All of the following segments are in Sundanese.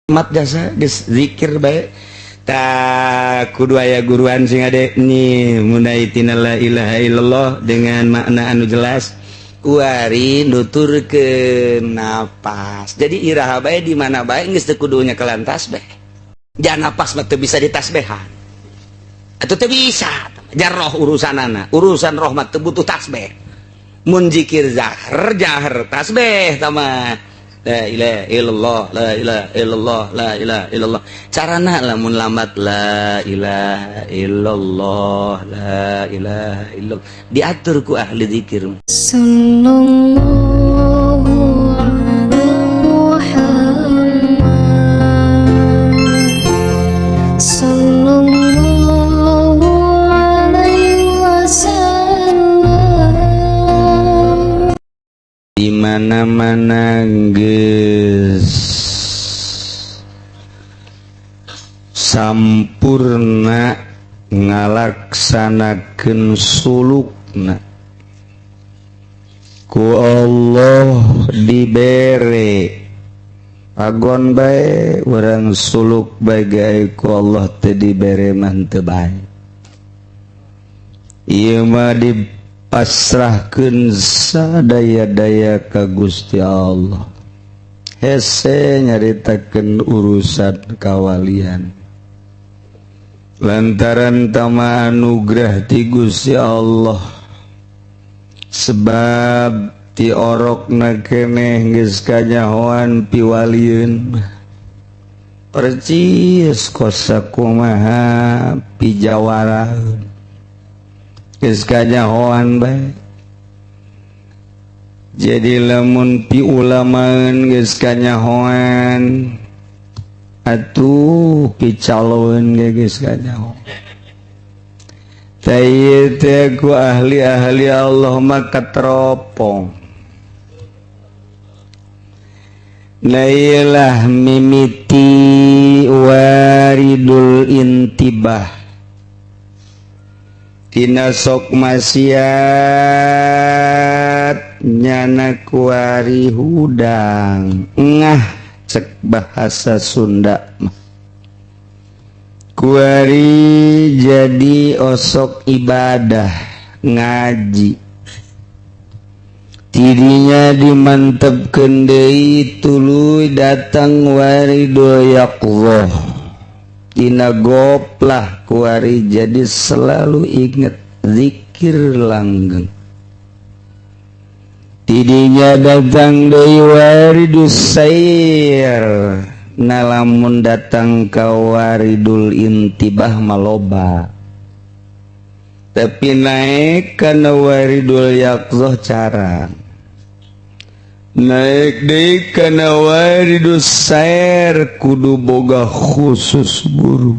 Mat jasa geus zikir bae tak kudu aya guruan sing ade nih mulai tina la ilaha illallah dengan makna anu jelas kuari nuturkeun napas. Jadi iraha bae, di mana bae, geus teu kudu nyekelan tasbih. Jangan, napas mah teu bisa ditasbihan atau teu bisa jarroh urusanana. Urusan roh mah teu butuh tasbih. Mun zikir zahar jahar tasbih tama la ilaha illallah, la ilaha illallah, la ilaha illallah. Carana lamun lambat la ilaha illallah, la ilaha illallah, diatur ku ahli zikir. Sallallahu ala Muhammad. Sallallahu alaihi wasallam. Di mana-mana geus sampurna ngalaksanakeun sulukna, ku Allah dibere agon bae. Urang suluk bae ge ku Allah teu dibere mah teu bae. Ieu mah dipasrahkeun sadaya-daya ka Gusti Allah. Hese nyaritakeun urusan kawalian lantaran tama anugerah ti Gusti Allah, sebab ti orokna keneh geus kanyahoan piwalieun percis kosa kumaha pijawaraeun, geus kanyahoan bae. Jadi lamun pi ulamaeun geus kanyahoan, atuh picaloeun ge geus kanyahoan. Tah teh ku ahli-ahli Allah mah kateropong. Lailah mimiti waridul intibah tina sok maksiat nyana kuari hudang ngah, cek bahasa Sunda mah. Kuari jadi osok ibadah, ngaji, tidinya dimantepkeun deui, tuluy datang waridul yaqzah. Tina goplah kuari jadi selalu inget zikir langgeng. Tidinya datang deui waridus sair. Nah, lamun datang ka waridul intibah maloba, tapi naik kana waridul yaqzah cara naik deui kana waridus sair kudu boga khusus guru.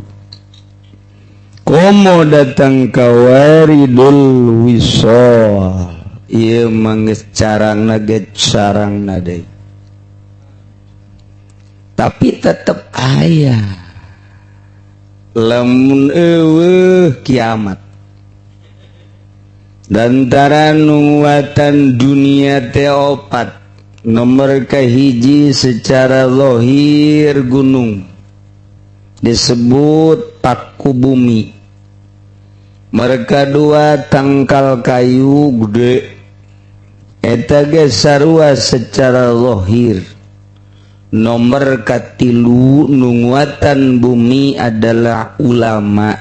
Komo datang ka waridul wisol, ieu mah geus carangna ge carangna deui, tapi tetep aya. Lamun eueuh kiamat. Lantaran nguatan dunia teh opat. Nomor kahiji secara lohir gunung, disebut paku bumi. Mereka dua tangkal kayu gede, eta ge sarua secara lohir. Nomor katilu nunguatan bumi adalah ulama.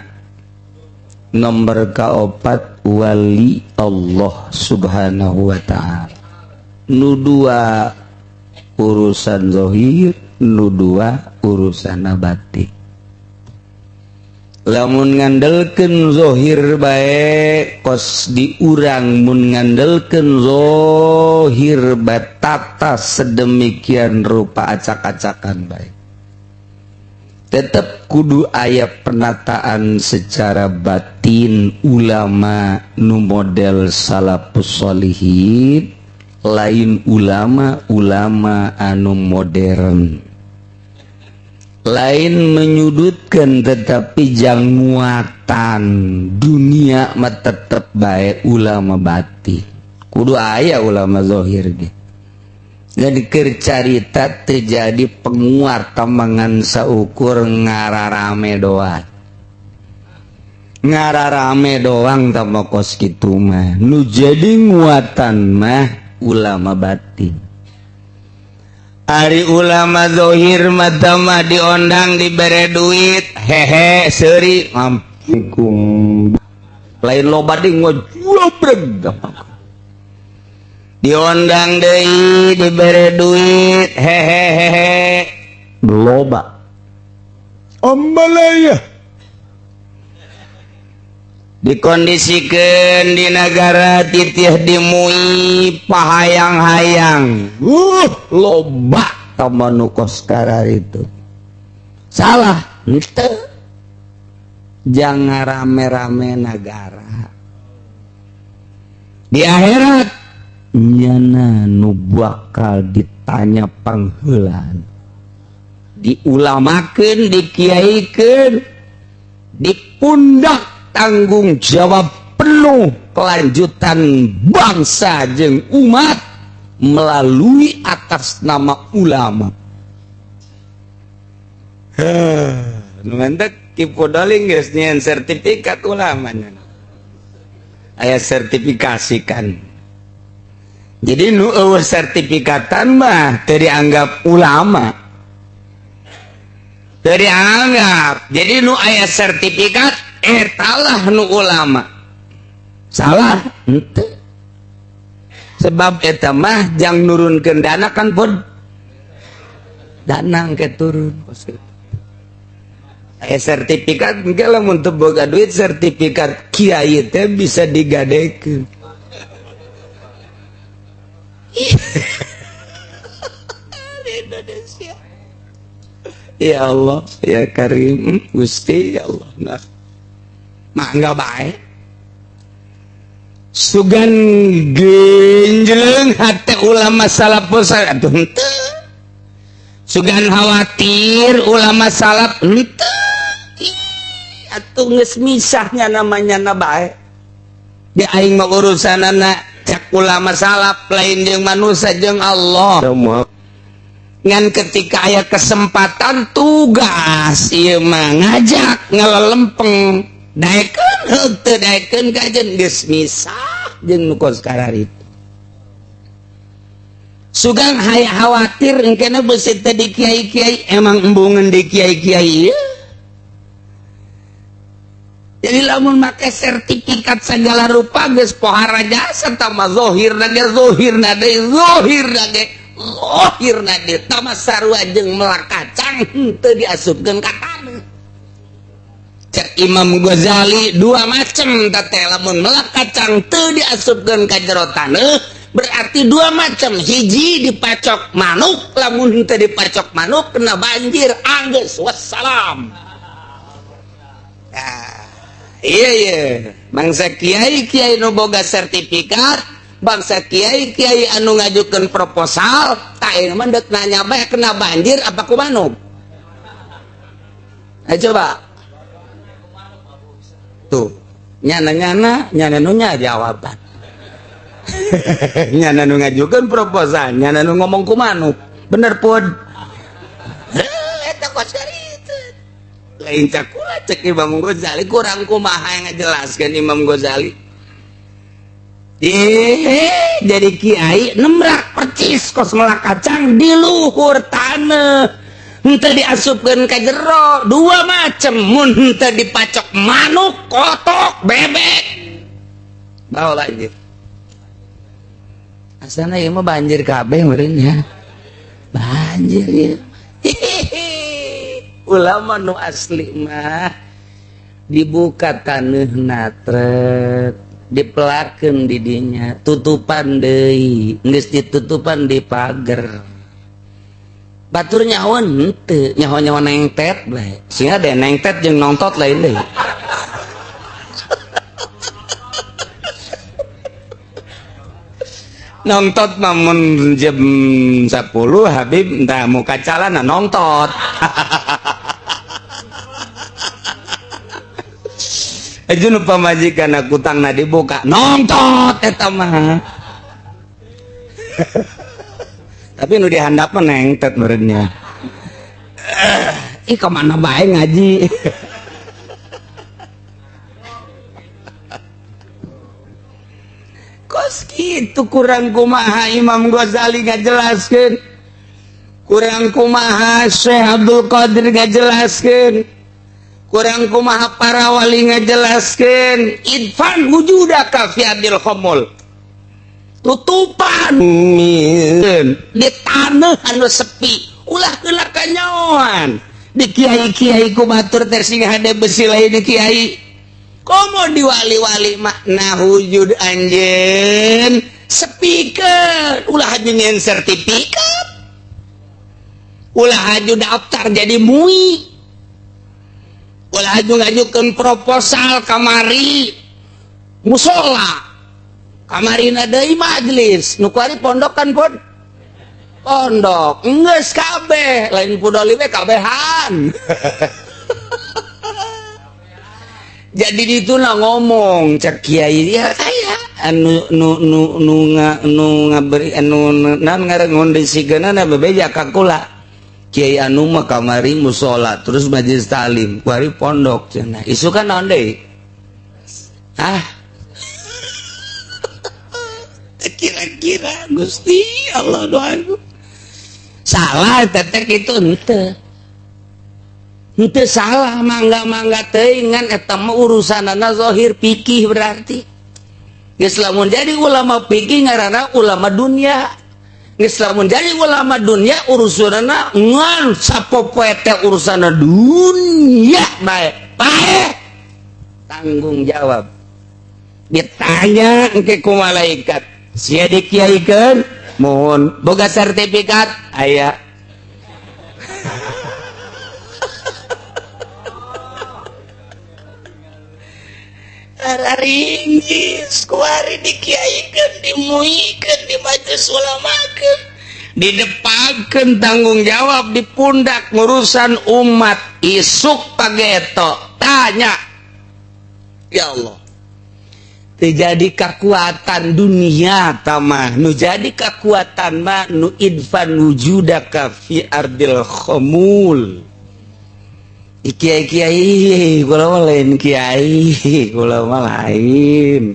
Nomor kaopat wali Allah Subhanahu wa ta'ala. Nu dua urusan zohir, nu dua urusan batin. Lamun ngandelkeun zohir bae kos diurang, mun ngandelkeun zohir batata sedemikian rupa acak-acakan bae, tetap kudu aya penataan secara batin. Ulama nu model salafus solihin, lain ulama ulama anu modern, lain menyudutkan, tetapi jang muatan dunia mah tetep baik ulama batin. Kudu aya ulama zahir ge. Jadi keur carita terjadi penguat tamangan saukur ngararame doang. Ngararame doang tambah kos kitu mah. Nu jadi nguatan mah ulama batin. Ari ulama zohir mah mah diondang dibere duit, hehe seuri mampikum. Lain loba deui ngojobreg. Diondang deui dibere duit, hehehehe loba ambalaya dikondisikeun di nagara titih dimui pahayang-hayang, loba tambah nu kos itu salah henteu. Jangan rame-rame nagara di akhirat nyana nu bakal ditanya pangheulan, diulamakeun, dikiaikeun, dipundak tanggung jawab penuh kelanjutan bangsa jeung umat melalui atas nama ulama. Nu mentek Ki Podoling geus nyieun sertifikat ulama nya. Aya sertifikasi kan. Jadi nu eueuh sertifikatan mah teu dianggap ulama. Teu dianggap. Jadi nu aya sertifikat eta lah nu ulama. Salah henteu. Sebab eta mah jang nurunkeun dana kan pun dana engke turun. Aya sertifikat engke lamun teu boga duit sertifikat kiai teh bisa digadekeun. Indonesia. Ya Allah, ya Karim, Gusti ya Allah. Nah, mangga bae. Sugan genjleng hate ulama salafus atuh henteu. Sugan khawatir ulama salaf henteu. Atuh geus misahnya namanya na bae. Di aing mah urusanana cak ulama salaf lain jeung manusia jeung Allah. Ngan ketika aya kesempatan tugas ieu mah ngajak ngalelempeng daekeun heuh daekeun kajen geus misah jeung nu kos kararitu. Sugan hayang khawatir engkena beusi teh di kiai-kiai emang embungeun di kiai-kiai ieu. Jadi lamun make sertifikat segala rupa geus pohara jasa tambah zahirna ge zahirna deui zahirna ge zahirna deui tambah sarua jeung melak kacang henteu diasupkeun ka taneuh. Cek Imam Ghazali dua macam teh lamun melak kacang teu diasupkeun ka jero taneuh berarti dua macam, hiji dipacok manuk lamun henteu dipacok manuk kena banjir anggeus wassalam. Iya iya, bangsa kiai-kiai nu boga sertifikat, bangsa kiai-kiai anu ngajukeun proposal, tak ieu mah deuk nanya bae kena banjir apa ku manuk? Ayo coba. Tuh, nyana-nyana, nyana nu nya jawaban. Nyana nu ngajukeun proposal, nyana nu ngomong ku manuk. Bener pun. Eta kos itu. Lain cakula cek Imam Ghazali kurang kumaha yang ngejelaskan Imam Ghazali. Jadi kiai nemrak percis kos melak kacang di luhur tanah henteu diasupkeun ka jero dua macem mun henteu dipacok manuk kotok bebek bawa banjir. Asana ieu mah banjir kabeh meureun nya. Banjir ieu. Ulama nu asli mah dibuka taneuhna trek dipelakeun di dinya tutupan deui geus ditutupan di pager batur nyahoan henteu nyaho-nyaho nengtet bae sehingga de nengtet jeung nongtot lain deui. Nongtot namun jam 10 Habib entah muka calana nongtot. Aja nu pamajikan aku tangna dibuka nongtot eta mah. Tapi nu dihandap mah nengtet meureunnya. Ih, kemana bae ngaji. Kos kitu kurang kumaha Imam Ghazali ngajelaskeun, kurang kumaha Syekh Abdul Qadir ngajelaskeun, kurang kumaha para wali ngajelaskeun. Idfan wujudaka fi adil khomul, tutupan di tanah anu sepi, ulah heula kanyaoan di kiai-kiai ku batur teh sing hade besi lain di kiai. Komo di wali-wali makna wujud anjeun sepikeun, ulah haju nyen sertifikat, ulah haju daftar jadi MUI, ulah haju ngajukeun proposal kamari musola, kamarina deui majelis, nu kuari pondok kan pondok geus kabeh, lain pudoli we kabehan. Jadi itu lah ngomong cek kiai ya kaya anu nu nu nu nu ngaberi anu naon ngaran ngondisikeunana bebeja ka kula. Kiai anu mah kamari musola terus majelis taklim kuari pondok cenah. Isukan naon deui? Ah. Kira-kira Gusti Allah doaku. Salah teteh kitu henteu. Henteu salah mangga-mangga teuing ngan eta mah urusanana zahir fikih berarti. Geus lamun jadi ulama fikih ngaranna ulama dunia. Geus lamun jadi ulama dunia urusanana ngan sapopoe teh urusanna dunia bae. Bae tanggung jawab. Ditanya engke ku malaikat, sia dikiaikeun? Mohon boga sertifikat aya. Ringis kuari dikiaikeun, dimuikeun, di majelis ulamakeun, didepakeun tanggung jawab di pundak ngurusan umat. Isuk pageto tanya, ya Allah, teu jadi kekuatan dunia tamah nu jadi kekuatan mah nu idfan wujudaka fi ardil khumul. Kiai-kiai kula mah lain kiai, kula mah lain.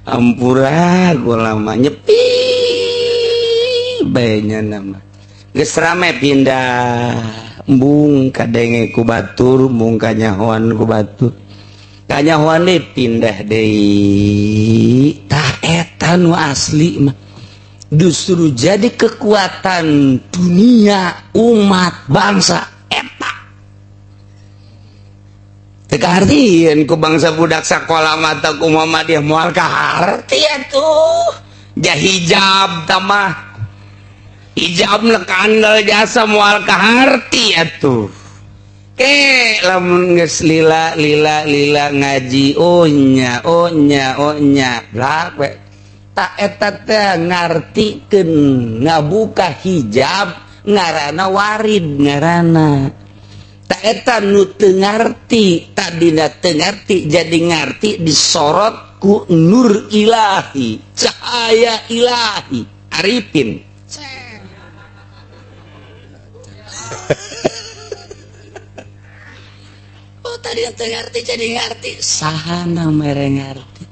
Ampura kula mah nyepi bae nya nama. Geus rame pindah embung kadenge ku batur, embung kanyahoan ku batur. Kanyahoan deui pindah deui. Tah eta nu asli mah. Justru jadi kekuatan dunia, umat, bangsa. Teu kahartieun ku bangsa budak sakola mata ku Muhammadiyah moal kaharti atuh. Jahijab tamah hijab na kandel jasa moal kaharti atuh. Ke lamun geus lila lila lila ngaji oh nya oh nya oh nya blak we. Tak eta teh ngartikeun ngabuka hijab ngaranna warid ngaranna. Tak eta nu teu ngarti, tadina teu ngarti jadi ngarti disorot ku nur ilahi, cahaya ilahi, arifin. Oh tadi teu ngarti jadi ngarti, sahana mere ngarti.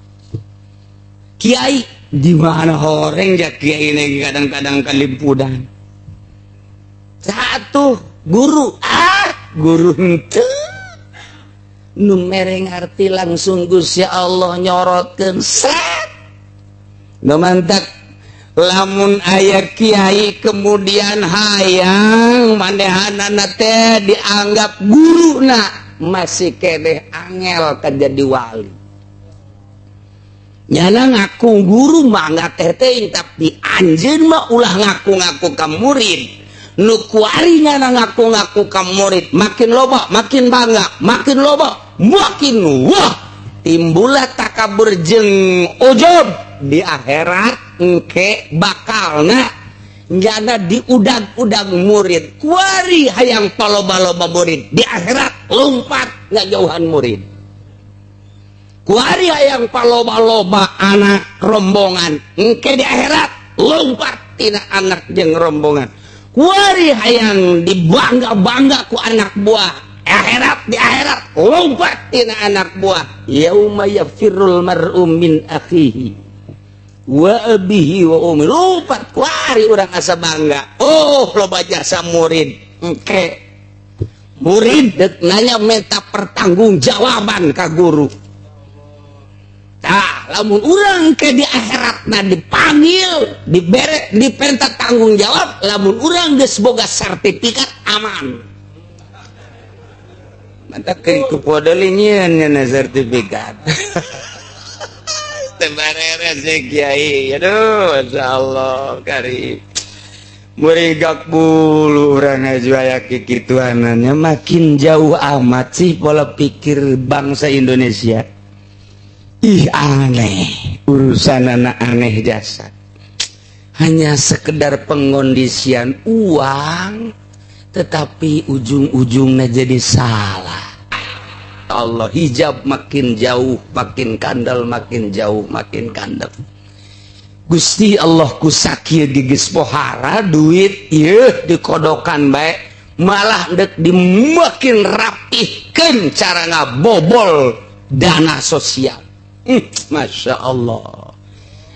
Kiai di mana horeng ja kiai ini kadang-kadang kalimpudan. Satu guru guru henteu nu mere ngarti langsung Gusti Allah nyorotkeun set. Nu mantak lamun aya kiai kemudian hayang manehanana teh dianggap guruna masih keneh angel ka jadi wali. Nyana ngaku guru mah nggak teh tapi anjeun mah ulah ngaku-ngaku ka murid. Nu kuari nyana ngaku-ngaku ka murid, makin loba makin bangga, makin loba makin wah, timbullah takabur jeung ujub di akhirat engke bakalna nyana diudag-udag murid. Kuari hayang paloba-loba murid, di akhirat lompat ngajauhan murid. Kuari hayang paloba-loba anak rombongan, engke di akhirat lompat tina anak jeung rombongan. Kuari hayang dibangga-bangga ku anak buah akhirat, di akhirat lompat tina anak buah. Yauma yafirrul mar'u min akhihi wa abihi wa ummi, lompat kuari urang asa bangga. Oh, loba jasa murid. Engke murid dek nanya, minta pertanggungjawaban ka guru. Tah, lamun urang ke di akhirat na dipanggil, dibere, diperintah tanggung jawab, lamun urang geus boga sertifikat, aman. Mantap ke kupodoli nyieun nya sertifikat. Teu bareres kiai. Aduh, masyaallah karim. Murigak bulu urang aju aya kikituanannya. Makin jauh amat sih pola pikir bangsa Indonesia. Ih, aneh, urusan anak aneh jasa. Hanya sekedar pengondisian uang, tetapi ujung-ujungnya jadi salah. Allah hijab makin jauh makin kandal, makin jauh makin kandal. Gusti Allah, ku sakieu geus pohara duit ieu dikodokan bae, malah dek dimakin rapihkeun cara ngabobol dana sosial. Masya Allah,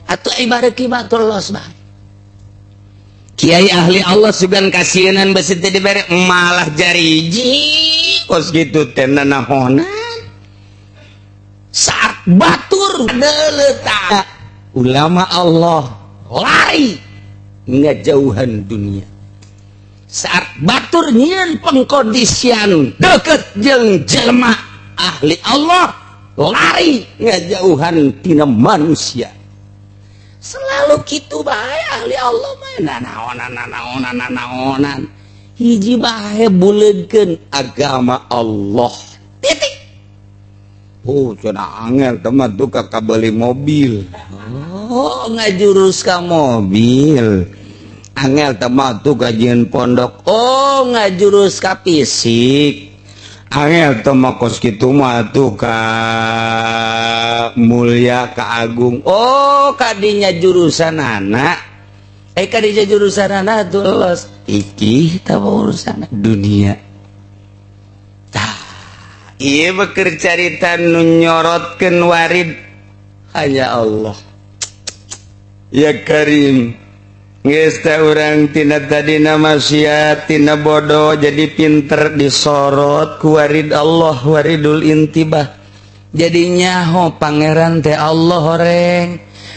atau ibarat kibatul los bae. Kiai ahli Allah sugan kasihanan besi teh dibere, malah jariji kos gitu teh nanahonan. Saat batur deuleuh, ulama Allah lari ngajauhan dunia. Saat batur nyieun pengkondisian deket jeung jelema ahli Allah, lari ngajauhan tina manusia. Selalu kitu bae ahli Allah mah, nanaonan nanaonan nanaonan, hiji bae, buleudkeun agama Allah, titik. Oh, cenah angel teman tuh kakak beli mobil. Oh, ngajurus ka mobil. Angel teman tuh kajian pondok. Oh, ngajurus ka fisik. Angel teh mah kos kitu mah tuh ka mulia, ka agung. Oh, kadinya jurusan anak, eh, kadinya jurusan anak tuh los iki tah urusan dunia. Tah, iya, beker carita nu nyorotkeun warid hanya Allah ya Karim. Geus teh urang tina tadina maksiat, tina bodoh jadi pinter, disorot ku warid Allah, waridul intibah. Jadi nyaho pangeran teh Allah horeng,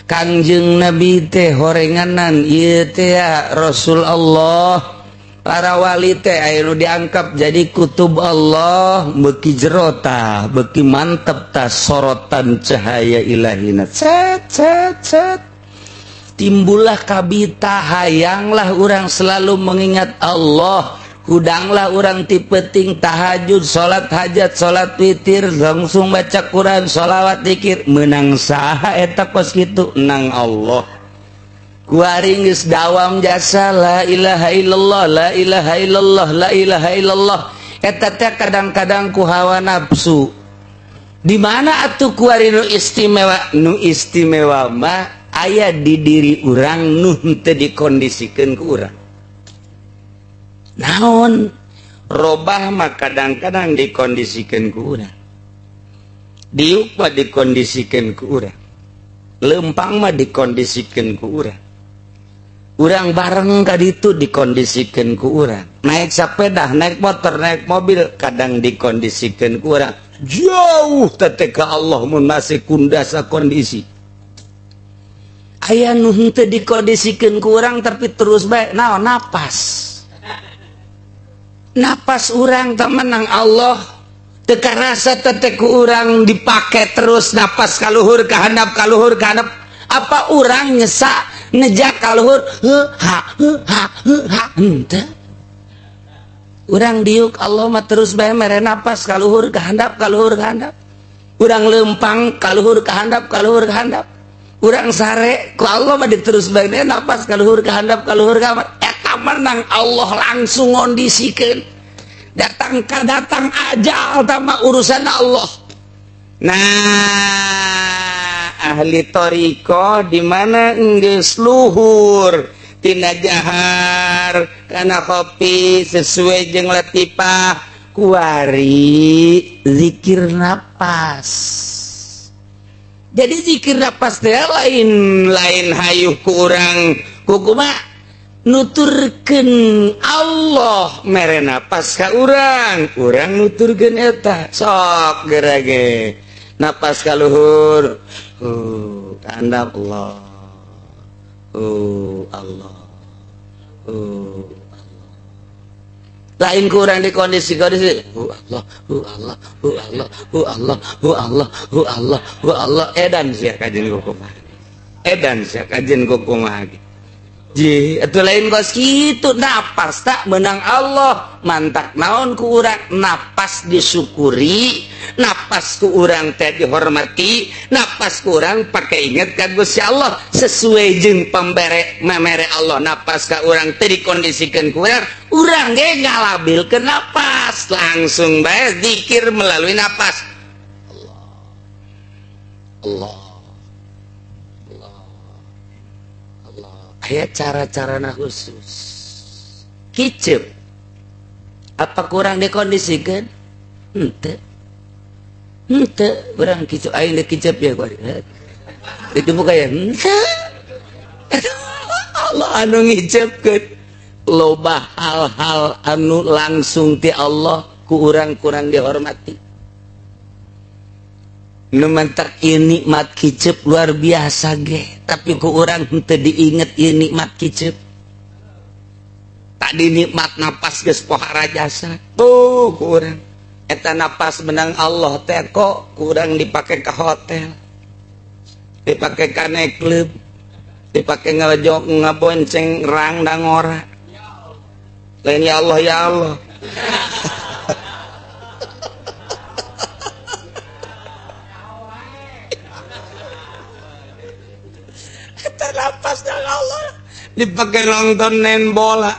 Kangjeng Nabi teh horenganan, ieu teh ya Rasul Allah, para wali teh aya nu diangkap jadi kutub Allah. Beuki jero tah, beuki mantep tah sorotan cahaya ilahina. Cet cet cet, timbullah kabita, hayanglah orang selalu mengingat Allah. Hudanglah orang ti peuting tahajud, salat hajat, salat witir, langsung baca Quran, sholawat, dikir. Menang saha eta kos kitu? Nang Allah. Kuari geus dawam jasa la ilaha illallah, la ilaha illallah, la ilaha illallah. Eta teh kadang-kadang ku hawa nafsu. Di mana atuh kuari nu istimewa? Nu istimewa mah aya di diri urang nu teu dikondisikeun ku urang. Naon? Robah mah kadang-kadang dikondisikeun ku urang, diuk mah dikondisikeun ku urang, lempang mah dikondisikeun ku urang, urang bareng ka ditu dikondisikeun ku urang, naik sepeda, naik motor, naik mobil kadang dikondisikeun ku urang. Jauh teh ka Allah mun masih kundasa kondisi. Aya nu henteu dikondisikeun ku urang tapi terus bae. Naon? Napas. Napas urang teh menang Allah, teu karasa teh ku urang dipake terus. Napas kaluhur ka handap, kaluhur ka handap. Apa urang nyesa nejak kaluhur, heuh ha, heuh ha, heuh ha? Henteu. Urang diuk, Allah mah terus bae mere napas kaluhur ka handap, kaluhur ka handap. Urang lempang, kaluhur ka handap, kaluhur ka handap. Urang sare, ku Allah mah diterus bae napas kaluhur ka handap, kaluhur ka handap. Eta menang Allah, langsung ngondisikeun. Datang ka datang ajal tama urusan Allah. Nah, ahli thoriqoh di mana geus luhur. tina jahar kana kopi sesuai jeung latifah kuari zikir napas. Jadi zikir napas teh lain hayuh ku urang kumaha nuturkeun Allah mere napas ka urang, urang nuturkeun eta sok gerage napas ka luhur, kandap Allah, Allah, Allah. Lain kurang di kondisi-kondisi Allah, Allah, Allah, Allah, Allah, Allah, Allah, edan sia kajen kumaha, edan sia kajen kumaha. Ji, itu lain kos kitu napas tak menang Allah mantak naon ku urang napas disyukuri, napas ku urang teh dihormati, napas ku urang pake inget ka Gusti Allah sesuai jeung pambere memere Allah napas ka urang teh dikondisikeun ku urang, urang ge ngalabilkeun napas langsung bae zikir melalui napas. Allah, Allah, Allah, Allah. Aya cara-carana khusus kicep apa kurang dikondisikan henteu henteu urang kicep aing deuk kicep ya kuari itu buka ya henteu. Allah anu ngicepkeun loba hal-hal anu langsung ti Allah ku urang kurang dihormati. Nu mantak ieu nikmat kicep luar biasa ge, tapi ku urang henteu diinget ieu nikmat kicep. Tadi nikmat napas geus pohara jasa tuh ku urang. Eta napas menang Allah teh kok kurang dipake ka hotel, dipake ka nightclub, dipake ngajok ngabonceng rang dangora. Lain ya Allah ya Allah. Napas dan Allah dipakai nonton nen bola.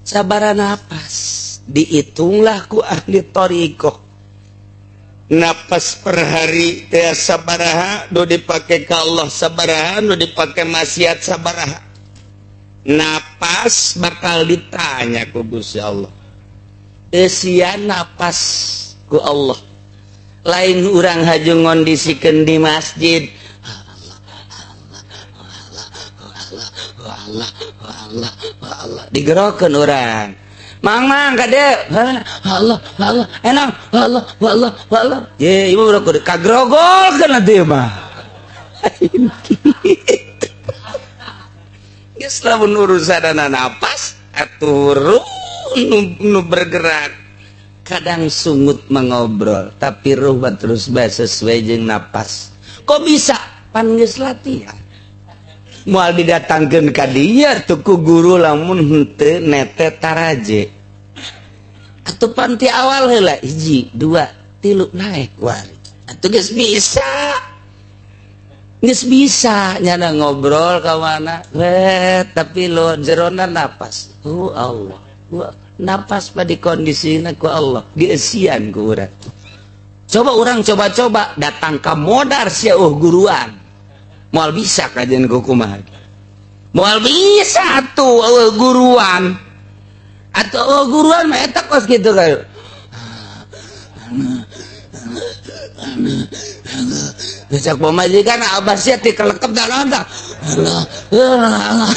Sabara napas dihitunglah ku ahli thariqah. Napas per hari teh sabaraha nu dipake ka Allah sabaraha nu dipake maksiat sabaraha. Napas bakal ditanya ku Gusti Allah. Eusian napas ku Allah. Lain urang haju ngondisikeun di masjid. Allah, Allah, Allah, digerokeun urang. Mang mang kade, Allah, Allah, enak, Allah, Allah, Allah. Ye, ieu mah kudu kagrogolkeun atuh mah. Geus lamun urusanana napas atuh ruh nu bergerak. Kadang sungut mengobrol, tapi ruh mah terus bae sesuai jeung napas. Kok bisa? Pan geus latihan. Moal didatangkeun ka dieu tuh ku guru lamun henteu nete taraje. Atuh pan ti awal heula 1 2 3 naek wari. Atuh geus bisa. Geus bisa nyana ngobrol ka mana we tapi lo jerona napas. Oh Allah. Napas pa dikondisina ku Allah, dieusian ku urang. Coba urang coba-coba datang ka modar sia guruan. Moal bisa kajian kumaha. Moal bisa tuh guruan. Atau guruan mah eta kos kitu kayu. Cek pamajikan abah sia ti kelekep da naon tah. Allah.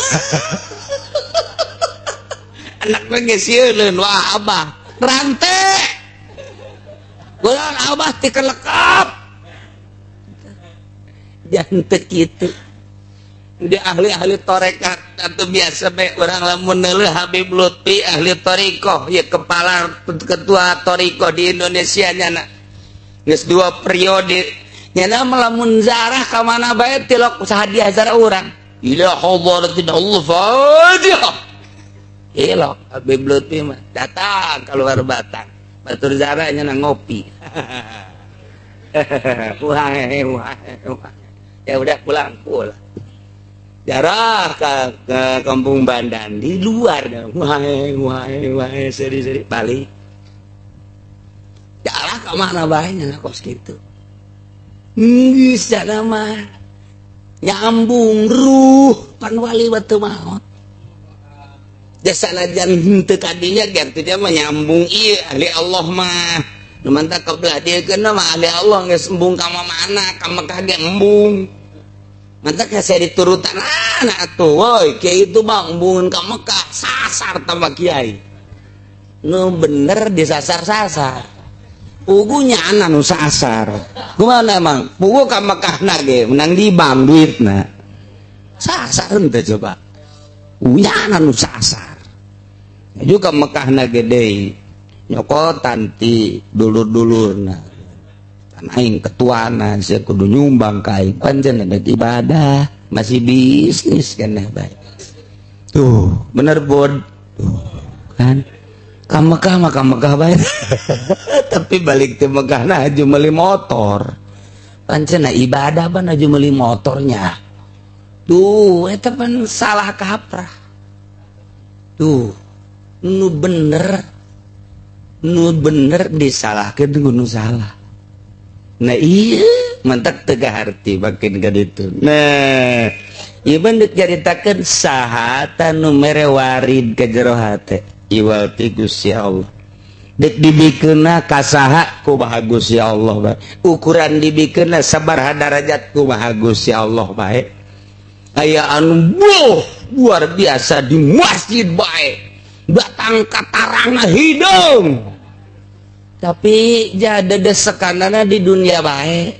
Anak mah geus sieun wah abah rante. Guruan abah ti kelekep. Jangan gitu. Dia ahli-ahli tarekat atau biasa bae urang lamun neuleuh Habib Lutfi ahli thariqah ya kepala ketua thariqah di Indonesia nyana. Geus 2 periode nyana lamun zarah ka mana bae tilok hadiah zarah urang. Ila hadratin Allah Fatihah. Ilok Habib Lutfi mah datang keluar Batang. Batur zarah nyana ngopi. Wah wah wah. Ya udah pulang pulang. Jarah ke kampung Bandan di luar wah wah wah seri-seri balik. Jarah ke mana bae nya kos kitu. Geus mah nyambung ruh Pan wali mah teu maot. Jasa najan henteu kadinya ge artinya mah nyambung ieu ahli Allah mah. Nu mantak kebelah dieu mah ahli Allah geus embung ka mana, ka Mekah ge embung. Mantak saya diturutan anak atuh, woi kiai itu mah embungan ka Mekah, sasar tambah kiai. Nu bener disasar-sasar. Pugunya anak nu sasar. Kumaha emang? Pugu ka Mekah na ge menang di bank duitna. Sasar henteu coba. Punya nu sasar. Juga Mekah na gede nyokotan ti dulur-dulurna. Kan aing ketuana sia kudu nyumbang ka aing. Pancen ibadah, masih bisnis kan bae. Tuh, bener bod. Tuh, kan. Ka Mekah mah ka Mekah bae. Tapi balik ke Mekah nah aju meuli motor. Pancen ibadah ban aju meuli motornya. Tuh, eta pan salah kaprah. Tuh, nu bener disalahkeun ku nu salah. Nah iya, mantak teu kaharti makin ka ditu. Nah, ieu mah deuk nyaritakeun saha ta nu mere warid ka jero hate. Iwal ti Gusti Allah. Dek dibikeunna ka saha kumaha Gusti Allah bae. Ukuran dibikeunna sabaraha darajat kumaha Gusti Allah bae. Aya anu buh luar biasa di masjid bae. Batang katarangna hidung. Tapi jada desekanana di dunia bae.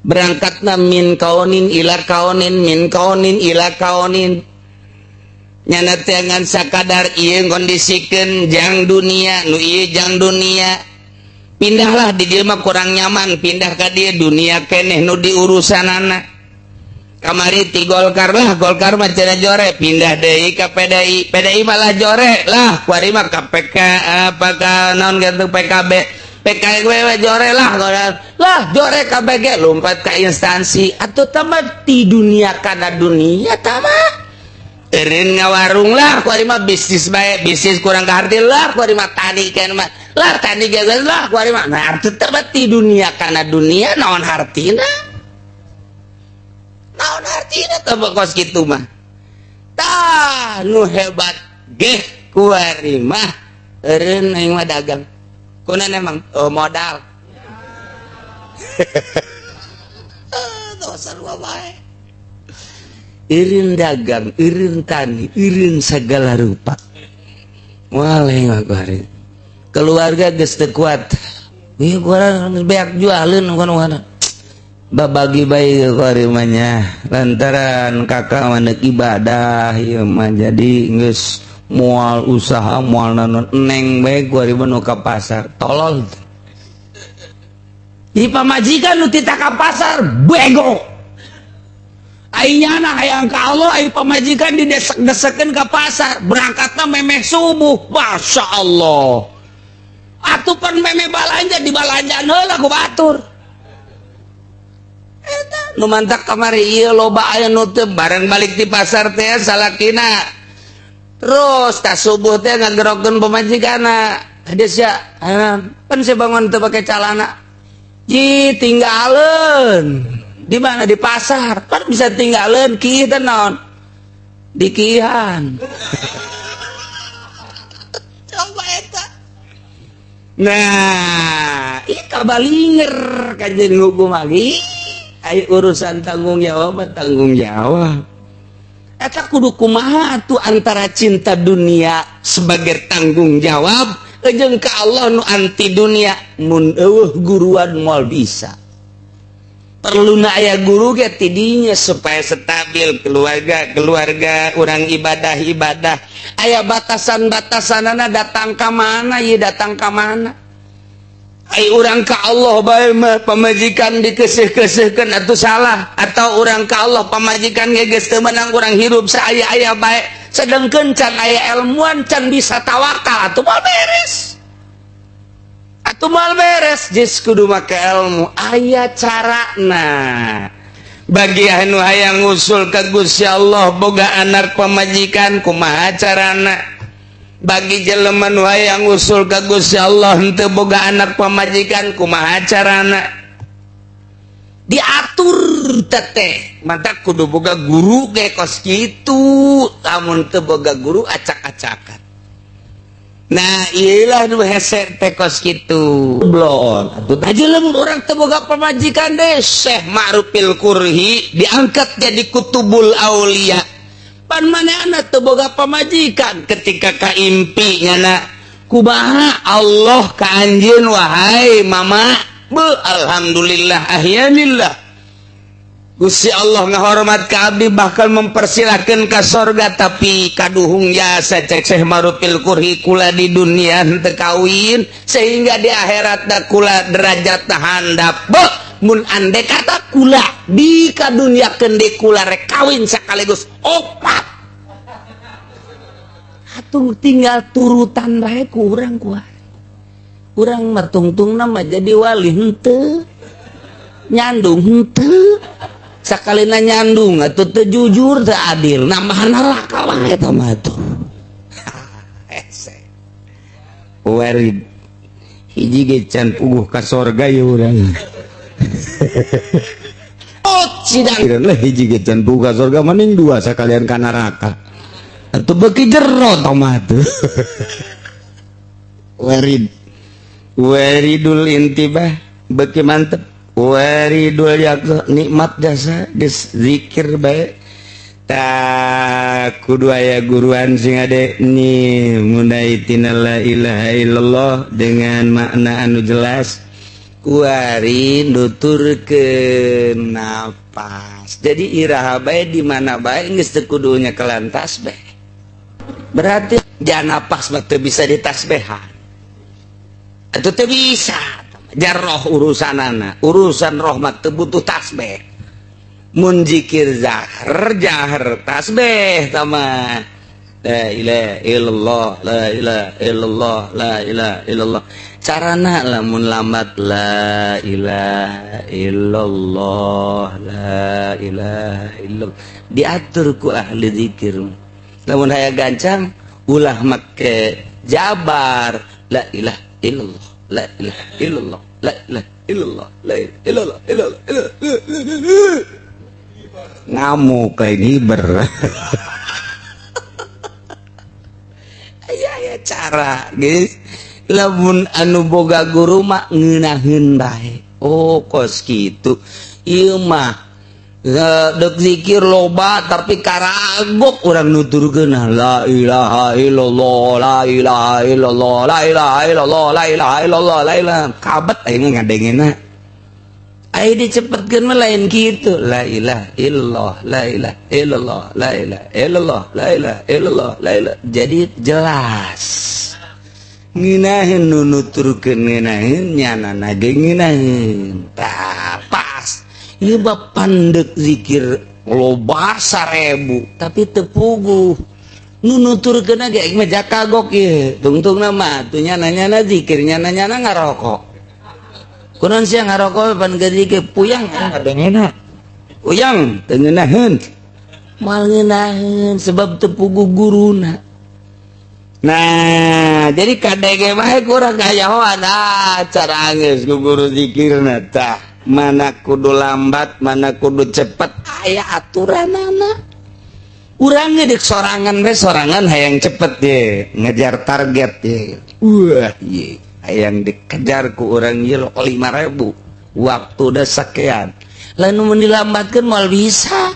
Berangkatna min kaunin ila kaunin, min kaunin ila kaunin. Nyana ngan sakadar ieu ngondisikeun jang dunia, nu ieu jang dunia. Pindahlah di dieu mah kurang nyaman, pindah ka dieu dunia keneh nu diurusanana. Kamari ti Golkar lah, Golkar mah cenah jore, pindah deui ka PDI, PDI malah jore lah, kuari mah ka PK apa ka naon gitu PKB. PKB we jore lah, lah jore KBG lompat ka instansi atau tamat di dunia kana dunia tamat. Eureun ngawarung lah, kuari mah bisnis bae, bisnis kurang kaharti lah, kuari mah tani kan mah. Lah tani gagal lah, kuari mah. Nah, arti tamat di dunia kana dunia naon hartina? Naon hartina teh kos kitu mah. Tah nu hebat geh kuari mah eureun aing mah dagang. Kunan emang oh, modal. Dosa sarua bae. Eureun dagang, eureun tani, eureun segala rupa. Waleh mah kuari. Keluarga geus teu kuat. Ieu kurang beak jualeun kana. Babagi bae kuari mah nya. Lantaran kakak mah deuk ibadah ieu mah jadi geus moal usaha moal naon neng bae kuari mah nu ka pasar. Tolol. Di pamajikan nu tita ka pasar bego. Aing nyana hayang ka Allah, aing pamajikan didesek-desekeun ka pasar, berangkatna memeh subuh. Masya Allah. Atuh pan memeh balanja di balanjaan heula ku batur. Eta nu mantak kamari ieu loba aya nu teu bareng balik di pasar teh salakina. Terus tas subuh teh ngagerokeun pamajikanna. Hade sia, pan sia bangun teu pake calana. Ji tinggalin. Di mana di pasar kan bisa tinggalin kieu teh naon dikihan. Coba eta. Nah, ieu kabalinger kajeun hukum lagi. Ai urusan tanggung jawab tanggung jawab. Eta kudu kumaha atuh antara cinta dunia sebagai tanggung jawab jeung ka Allah nu anti dunia mun eueuh guruan moal bisa. Perlu na aya guru ge tidinya supaya stabil keluarga keluarga orang ibadah ibadah aya batasan-batasanana datang ka mana ieu datang ka mana. Ai urang ka Allah bae mah pamajikan dikeuseuh-keuseuhkeun atuh salah, atau urang ka Allah pamajikan ge geus teu meunang urang hirup saaya-aya bae sedengkeun can aya ilmuan can bisa tawakal atuh moal beres. Atuh moal beres geus kudu make ilmu aya carana. Bagi anu hayang ngusul ka Gusti Allah boga anak pamajikan kumaha carana? Bagi jelema nu hayang ngusul ka Gusti Allah henteu boga anak pamajikan kumaha carana? Diatur teteh mantap kudu boga guru ge kos kitu, lamun teu boga guru acak-acakan. Nah, iyalah nu hese teh kos kitu. Blon. Atuh aja lamun urang teu boga pamajikan deh, Syekh Ma'rufil Kurhi diangkat jadi kutubul aulia. Pan manehna teu boga pamajikan ketika kaimpi nyana kumaha Allah ka anjeun wahai mama. Be alhamdulillah ahyanillah. Gusti Allah ngahormat ka abdi bahkan mempersilahkan ka sorga tapi kaduhung jasa cek Syekh Ma'rufil Kurhi kula di dunia henteu kawin sehingga di akhirat da kula derajat handap. Be mun ande kata kula di kaduniakeun deui kula rek kawin sekaligus opat. Atuh tinggal turutan bae ku urang kuat. Urang mah tungtungna mah jadi wali henteu. Nyandung henteu. Sakalina nyandung atuh teu jujur teu adil nambah neraka wae eta mah atuh. Hese. Warid hiji ge can puguh ka sorga ye urang. Oh sidang lah hiji ge can puguh ka sorga mending dua sakalian ka neraka. Atuh beuki jero tah mah atuh. Warid waridul intibah beuki mantep. Waridul yaqzah nikmat jasa geus zikir bae. Ta kudu aya guruan sing ade ni mulai tina la ilaha illallah dengan makna anu jelas kuari nuturkeun napas. Jadi iraha bae di mana bae geus teu kudunya kelantas bae. Berarti jangan napas mah teu bisa ditasbehan. Atuh teu bisa. Jarroh urusanana, urusan roh mah teu butuh tasbih. Mun zikir zahar jahar tasbih tama. La ilaha illallah, la ilaha illallah, la ilaha illallah. Carana lamun lambat la ilaha illallah, la ilaha illallah. Diatur ku ahli zikir. Lamun hayang gancang ulah make jabar la ilaha illallah. La ilaha illallah, la ilaha illallah, la ilaha illallah, illallah, illallah. Ngamuk lain hiber. Aya aya cara, guys. Lamun anu boga guru mah ngeunaheun bae. Oh, kos kitu. Ieu mah dek zikir loba tapi karagok urang nuturkeun la ilaha illallah, la ilaha illallah, la ilaha illallah, la ilaha illallah, la ilaha. Kabet aing ngadengena. Aing dicepetkeun mah lain kitu. La ilaha illallah, la ilaha illallah, la ilaha illallah, la ilaha illallah, la ilaha. Jadi jelas. Ngeunaheun nu nuturkeun ngeunaheun nyanana ge ngeunaheun. Tah pas. Ieu bab pandek zikir loba 1000 tapi teu puguh. Nu nuturkeun ge aing mah jakagok ieu. Tungtungna mah atuh nyana-nyana zikir nyana-nyana ngarokok. Kunaon sia ngarokok pan geus zikir puyang ngadengena. Puyang teu ngeunaheun. Moal ngeunaheun sebab teu puguh guruna. Nah, jadi kadege bae kurang kayahoan ah cara geus ku guru zikirna tah. Mana kudu lambat, mana kudu cepet, aya aturanana. Urang ge deuk sorangan we sorangan hayang cepet ye, ngejar target ye. Wah, ye, hayang dikejar ku urang ye 5000. Waktu udah sakean. Lain mun dilambatkeun moal bisa.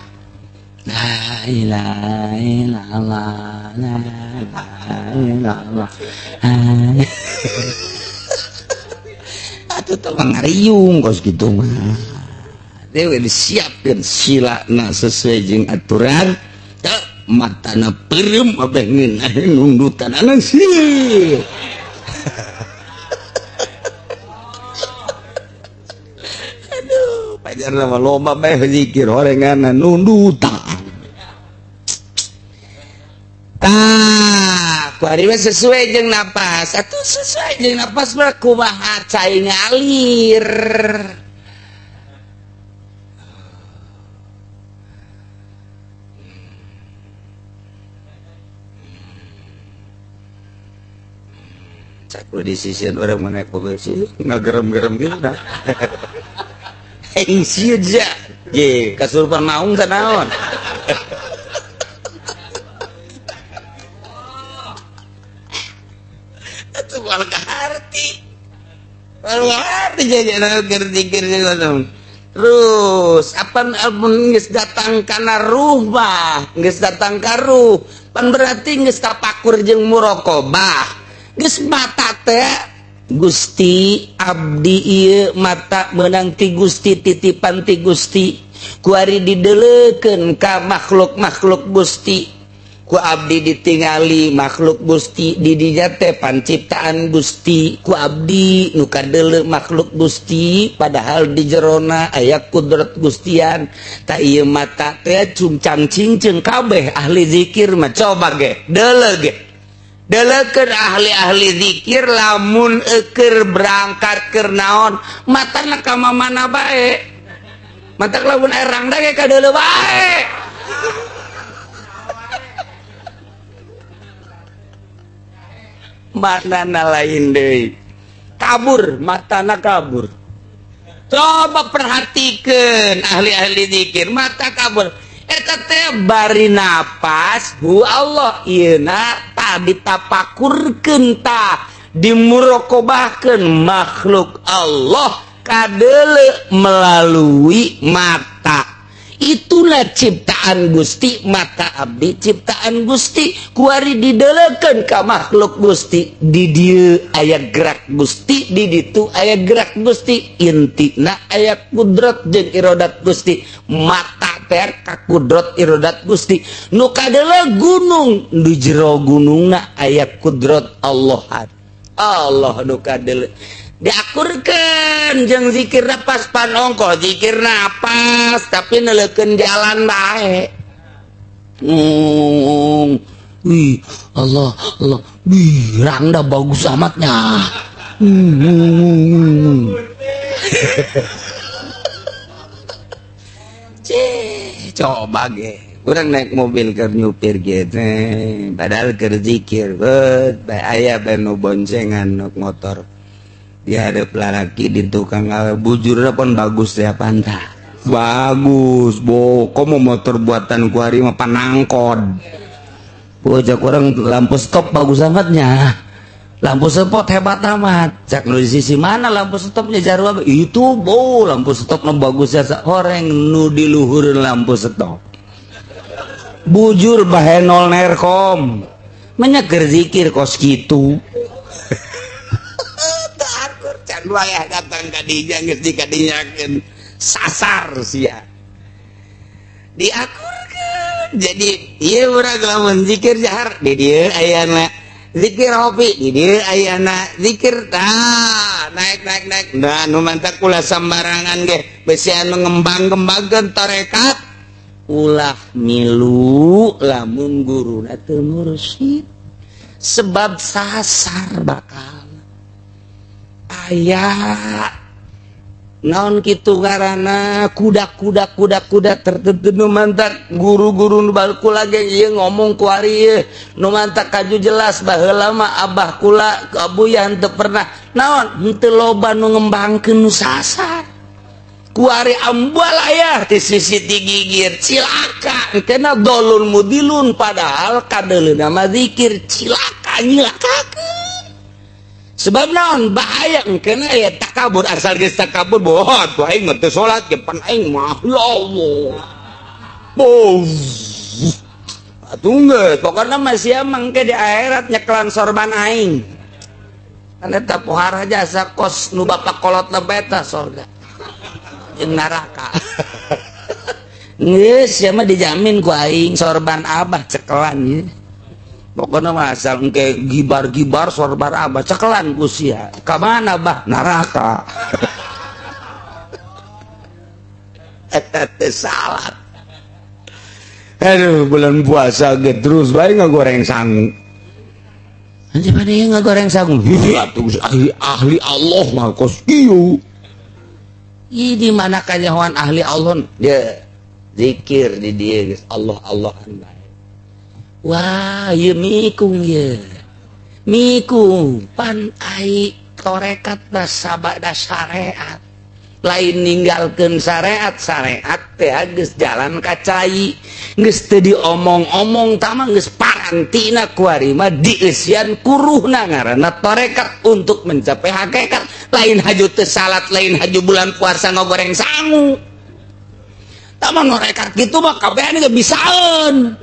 La ilaha illallah, la ilaha illallah. Atuh teh ngariung kos kitu mah. Dewe disiapkeun silana sesuai jeung aturan. Teu matana peureum abeh ngeunaheun nundutanana sih. Aduh, pajarna mah loba bae zikir horenganna nundutan. Tah, kuari mah sesuai jeung napas. Atuh sesuai jeung napas mah kumaha cai ngalir. Cak di sisian orang mana naik mobil sih ngagerem-gerem gitu dah. Aing sieun ja. Ye, kasurupan maung teh naon? Atuh moal kaharti. Moal kaharti jadi keur zikir terus apa mun geus datang kana ruh mah, geus datang ka ruh, pan berarti geus tapakur jeung muraqabah. Geus mata teh Gusti abdi ieu mata meunang ti Gusti titipan ti Gusti kuari dideleukeun ka makhluk-makhluk Gusti ku abdi ditingali makhluk Gusti di dinya teh panciptaan Gusti ku abdi nu kadeuleu makhluk Gusti padahal di jerona aya kudrat Gustian ta ieu mata teh cungcang cingceung kabeh ahli zikir mah coba ge deuleu ge deleukeun ahli-ahli zikir lamun eukeur berangkat keur naon matana ka mana bae matak lamun erang da ge kadeuleu bae maknana lain deui kabur matana kabur coba perhatikan ahli-ahli zikir mata kabur eta teh bari napas hu Allah ieuna tah ditapakurkeun tah dimuraqabahkeun makhluk Allah kadeuleu melalui mata. Itulah ciptaan Gusti mata abdi ciptaan Gusti kuari dideleukeun ka makhluk Gusti di dieu aya gerak Gusti di ditu aya gerak Gusti intina aya kudrat jeung irodat Gusti mata teh ka kudrat irodat Gusti nu kadeuleu gunung di jero gunungna aya kudrat Allah Allah nu kadeuleu diakurkeun jeung zikir napas panongko zikir napas tapi neleukeun jalan bae. Wih Allah Allah wih rangda bagus amatnya. Cih, coba ge urang naik mobil keur nyupir ge padahal keur zikir bet bae aya bae nu boncengan nu motor dia ada lalaki di tukang bujurna pun bagus ya pantah bagus bo komo motor buatan kuari mah panangkod bocah kurang lampu stop bagus amatnya lampu spot hebat amat cak nu di sisi mana lampu stopnya jarua itu bo lampu stopnya bagus ya horeng nu di luhur lampu stop bujur bahenol nerkom menyeger zikir kos kitu wayah datang ka dinya geus dikadinyakeun sasar sia diakurkeun jadi ieu urang lamun zikir jahar di dieu ayana zikir hobi di dieu ayana zikir tah naik naik naik nah nu mantak ulah sambarangan ge besi anu ngembang-ngembangkeun tarekat ulah milu lamun guruna teu mursyid sebab sasar bakal aya naon kitu ngaranna kuda-kuda kuda-kuda tertentu nu mantak guru-guru nu kula ge ieu ngomong ku ari ieu nu mantak kaju jelas baheula mah abah kula abuya henteu pernah naon henteu loba nu ngembangkeun nu sasar ku ari ambual aya ti sisi ti gigir cilaka engkena dolun mudilun padahal kadeuleuna mah zikir cilaka nyilakakeun sebab naon bahaya engkena ya takabur asal geus takabur boh atuh aing mah teu salat ge pan aing mah ya Allah boh atuh geus pokona mah sia mangke di akhirat nyekelan sorban aing kan eta pohara jasa kos nu bapak kolot lebeta sorga jeung neraka geus sia mah dijamin ku aing sorban abah cekelan ieu pokoknya mah asal engke gibar-gibar sorban abah cekelan ku sia ka mana bah neraka eta teh salat aduh bulan puasa ge terus bae ngagoreng sangu anjing mana ieu ngagoreng sangu atuh ahli Allah mah kos kieu ieu di mana kanyahoan ahli Allah dia zikir di dieu geus Allah Allahan bae. Wah, ieu mikung ieu. Mikung pan ai torekat basabada syariat. Lain ninggalkeun syariat, syariat teh geus jalan ka cai, geus teu diomong-omong. Tama geus parantina kuari mah dieusian kuruhna, ngaranna tarekat untuk mencapai hakikat. Lain haju teu salat, lain haju bulan puasa ngogoreng sangu. Tama norekat gitu mah kabehan ge bisaeun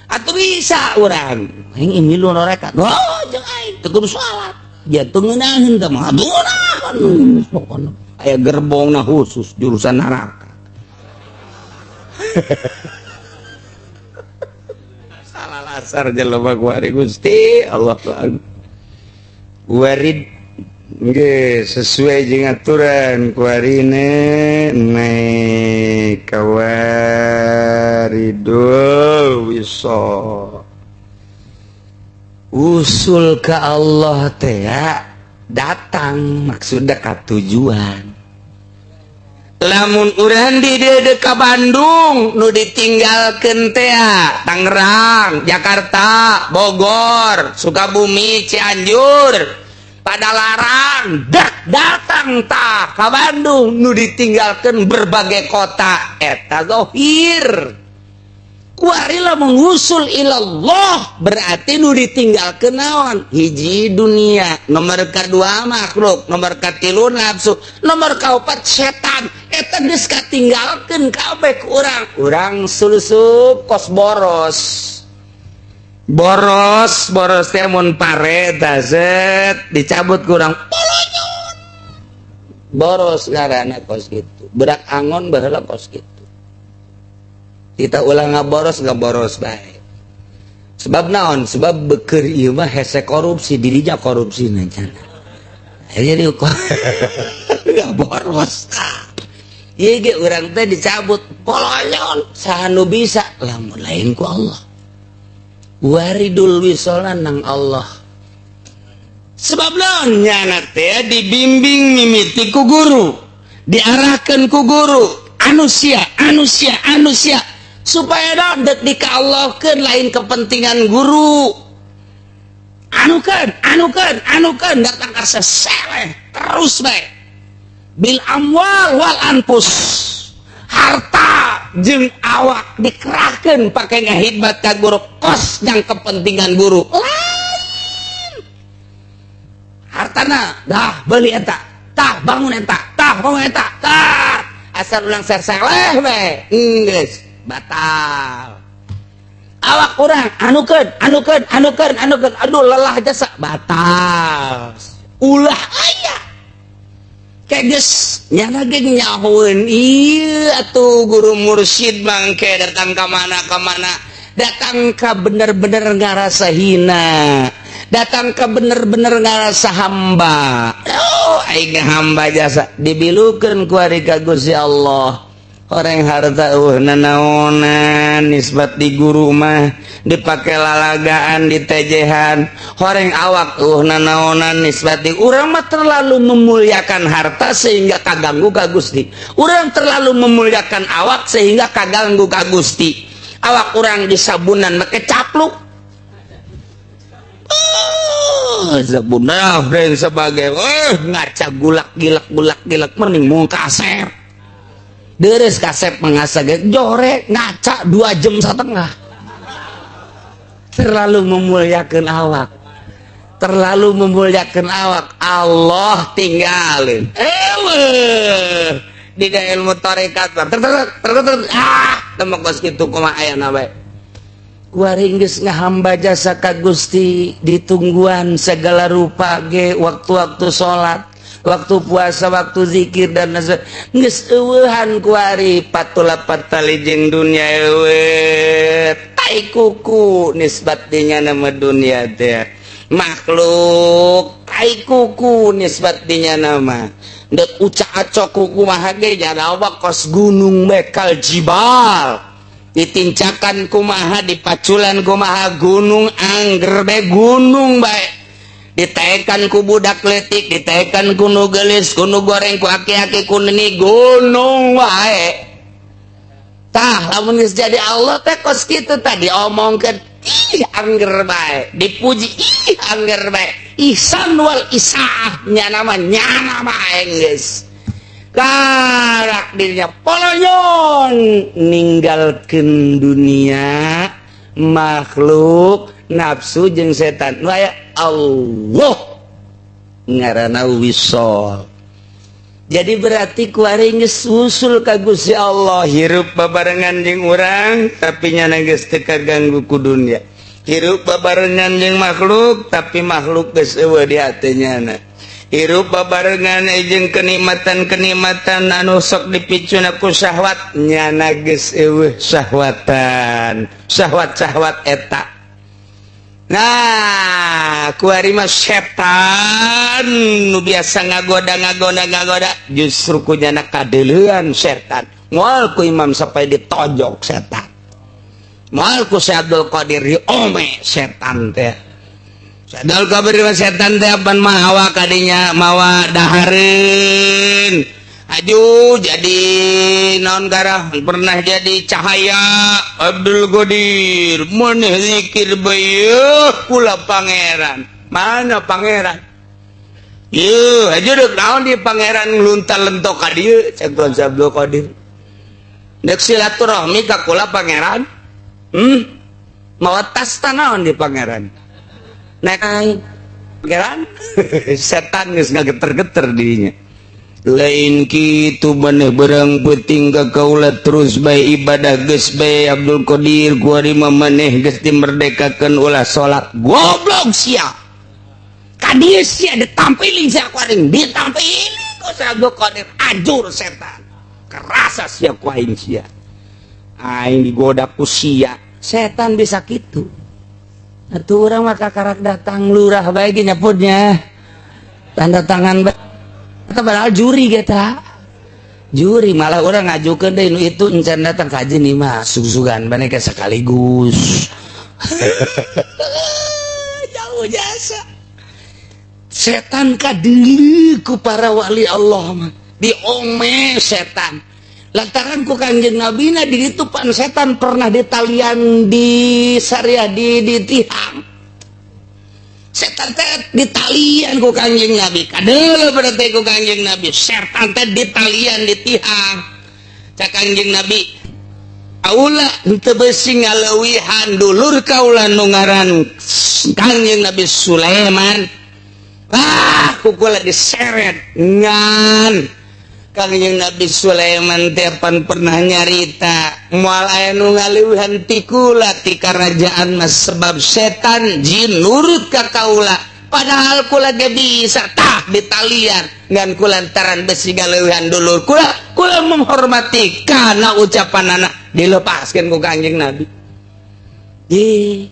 atuh, bisa urang aing ini lu norekat. Oh, jeung aing teu kudu salat, ya teu ngeunaheun teh mah ngeunaheun. Pokona aya gerbongna khusus jurusan neraka. Salah lasar jelema kuari. Gusti Allah, warid nggih sesuai jeung aturan kuarine naik kawaridul wisol, usul ke Allah teh ya, datang maksudnya ka tujuan. Lamun urang di dieu ka Bandung, nu ditinggalkeun teh Tangerang, Jakarta, Bogor, Sukabumi, Cianjur, Padalarang, dak datang tah ka Bandung, nu ditinggalkeun berbagai kota eta zahir. Kuari lamun wusul ilallah berarti nu ditinggalkeun naon? Hiji dunia, nomor kedua makhluk, nomor katilu nafsu, nomor kaopat setan. Eta geus katinggalkeun kabeh ku urang. Urang sulusup kos boros. Boros, boros teh mun pare set dicabut ku urang polonyon. Boros ngaranna kos kitu. Berak angon baheula kos kitu. Kita ulang ngaboros, ngaboros baik. Sebab naon? Sebab beker ieu mah hese korupsi, dirinya korupsi cenah. Jadi ngaboros. Ieu ge urang teh dicabut polonyon, saha nu bisa lamun lain ku Allah. Waridul wisolna nang Allah. Sebab naon? Nyana teh dibimbing mimiti ku guru, diarahkan ku guru, anusia, anusia, anusia, supaya naon? Dek dika-Allahkeun, lain kepentingan guru. Anukeun, anukeun, anukeun, datang ka seseleh terus bae. Bil amwal wal anfus, harta jeung awak dikerahkeun pake ngahidmat ka guru, kos yang kepentingan guru lain. Hartana dah beli eta, tah bangun eta, tah bangun eta, tah asal ulang seseleh bae geus batal. Awak urang anukeun, anukeun, anukeun, anukeun, aduh lelah jasa, batal. Ulah aya kayak geus nyana ge nyahoeun ieu atuh guru mursyid mangke datang ka mana, ka mana, datang ka bener-bener ngarasa hina, datang ka bener-bener ngarasa hamba. Oh, aing hamba jasa dibilukeun ku ari ka Gusti Allah. Orang harta nanaonan nisbat di guru mah dipake lalagaan, ditejehan. Horeng awak nanaonan nisbat di urang mah. Terlalu memuliakan harta sehingga kaganggu ka Gusti. Urang terlalu memuliakan awak sehingga kaganggu ka Gusti. Awak urang disabunan make capluk, oh, sabunan dan sebagai ngaca gulak gilak gulak gilak, mending mau kasep deres kasep mengasah jore ngaca 2,5 jam. Terlalu memuliakan awak, terlalu memuliakan awak, Allah tinggalin. Eh, di ilmu tarekat ter ter ter ter ah temu kos kitu kumaha aya bae. Kuari geus ngahamba jasa ka Gusti, ditungguan segala rupa ge, waktu-waktu salat, waktu puasa, waktu zikir dan geus eueuhan kuari patula patali jeung dunia eueuh tai kuku nisbat dinya nama dunia teh makhluk tai kuku nisbat dinya nama dek ucak acok kuku mah ge jana kos gunung bekal jibal ditincakan kumaha, dipaculan kumaha, gunung angger be gunung bae. Ditekan ku budak letik, ditekan ku nu geulis, ku nu goreng, ku aki-aki, ku neni, gunung wae. Tah, lamun geus jadi Allah teh kos kitu tadi omongkeun ih angger bae, dipuji ih angger bae. Ihsan wal isaah nyana mah nyana bae geus. Karak dirinya polonyon ninggalkeun dunia makhluk nafsu jeung setan. Nu aya Allah ngaranna wisol. Jadi berarti kuari geus usul ka Gusti Allah hirup babarengan jeung urang tapi nyana geus teu kaganggu ku dunia. Hirup babarengan jeung makhluk tapi makhluk geus eueuh di hate nyana. Hirup babarengan jeung kenikmatan-kenikmatan anu sok dipicuna ku syahwat nyana geus eueuh syahwatan. Syahwat-syahwat eta. Nah, kuari mah setan nu biasa ngagoda justru ku nyana kadeuleuan setan. Moal ku Imam sampai ditojok setan. Moal ku Syekh Abdul Qadir diome setan teh. Syekh Abdul Qadir mah setan teh pan mawa kadinya mawa dahareun. Aju jadi naon garah pernah jadi cahaya Abdul Qadir maneh zikir bae kula pangeran. Mana pangeran? Yeuh, aju deuk naon di pangeran luntal lentok ka dieu cek Tuan Abdul Qadir. Deuk silaturahmi ka kula pangeran. Mawa tas naon di pangeran? Naik pangeran setan geus ngageter-geter dirinya. Lain kitu maneh berang peuting ka kaula terus bae ibadah geus bae Abdul Qadir kuari mah maneh geus dimerdekakeun ulah salat. Goblok sia. Ka dieu sia ditampilin sia ku aing, ditampilin ku Abdul Qadir ajur setan. Kerasa sia ku aing sia. Aing digoda ku sia. Setan bisa kitu. Atuh urang mah kakarak datang lurah bae ge nyaputnya. Tanda tangan bae. Eta padahal juri kita. Juri malah orang ngajukeun deui nu itu encan datang ka nih mah sug-sugan bane ka sekaligus. Jauh jasa. Setan kadeuleu ku para wali Allah mah. Diome setan. Lantaran ku Kangjeng Nabina di ditu pan setan pernah ditalian di syariah di tihang. Setan teh ditalian ku Kangjeng Nabi. Kadeuleu berarti ku Kangjeng Nabi. Setan teh ditalian di tihang. Cak Kangjeng Nabi, "Kaula henteu beusi ngaleuwihan dulur kaula nu ngaran Kangjeng Nabi Sulaiman." Ah, ku kula diseret ngan Kangjeng Nabi Sulaiman teh pan pernah nyarita moal aya nu ngaleuwihan ti kula ti karajaan mah sebab setan jin nurut ka kaula padahal kula ge bisa tah ditalian ngan kulantaran besi ngaleuwihan dulur kula kula menghormati kana ucapan anak dilepaskeun ku Kangjeng Nabi. Ih,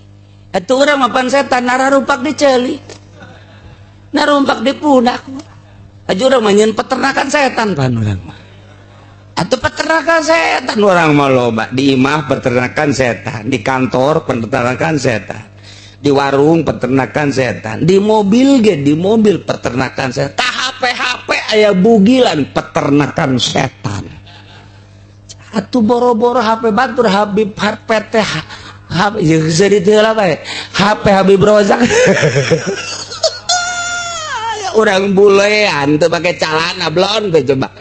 atuh urang mah pan setan nararupak di ceuli narumpak di pundak. Aja urang mah nyeun peternakan setan pan urang mah. Atuh peternakan setan urang mah loba. Di imah peternakan setan, di kantor peternakan setan, di warung peternakan setan, di mobil ge di mobil peternakan setan. Tah HP aya bugilan peternakan setan. Atuh boro-boro HP batur Habib HP teh HP jeung seuri teu lah bae. HP Habib Rozak. Orang bulean tuh pakai celana blon tuh coba.